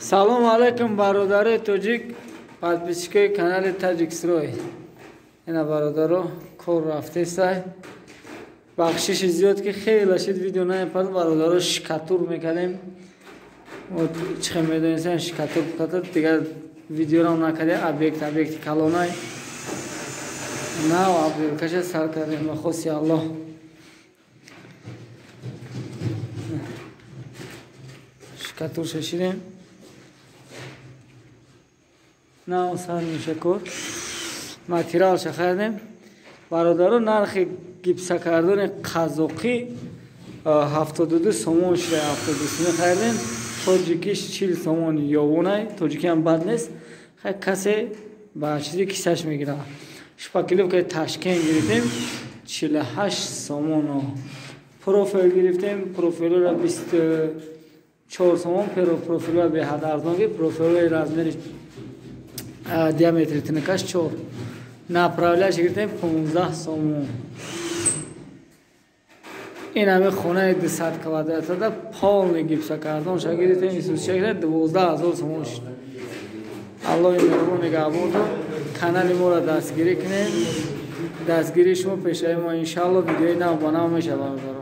Салом алейкум, бародарои тоҷик, подписчикои канали Таҷикстрой. Ина, бародаро, кор рафтесай. Бахшиши зиёд, ки хеле шид видео намепард, бародаро, штукатур мекардем. Чӣ хел медонистем, штукатур катур дигар видеорам накардем. Объект, объекти калонай. Нав объекткаша сар кардем, ба хоси Аллоҳ. Штукатур шашидем. Нав сар меша кор. Материалша харидем. Бародаро, нархи гипсакардони қазоқӣ 72 сомон шуда, 72 сомон харидем. Тоҷикиш 40 сомон ёвонай, тоҷикиам бад нест. Хай, касе ба чизи кисаш мегирад. Шпаклёвкаи Ташкент гирифтем 48 сомоно. Профил гирифтем, профилро 24 сомон, профилро беҳад арзон гирифт, профилҳои размери диаметри тинакаш 4. Направляющий гирифтем 15 сомон. Ин ҳами хонаи 200 квадратада полный гипсокартонша гирифтем, исусша гирифтем, 12 000 сомон шуд. Аллоҳи меҳрубон нигаҳбонтон. Канали моро дастгирӣ кунед. Дастгирии шумо пешаи мо, иншалло, видеои нав ба нав мешавад, бародаро.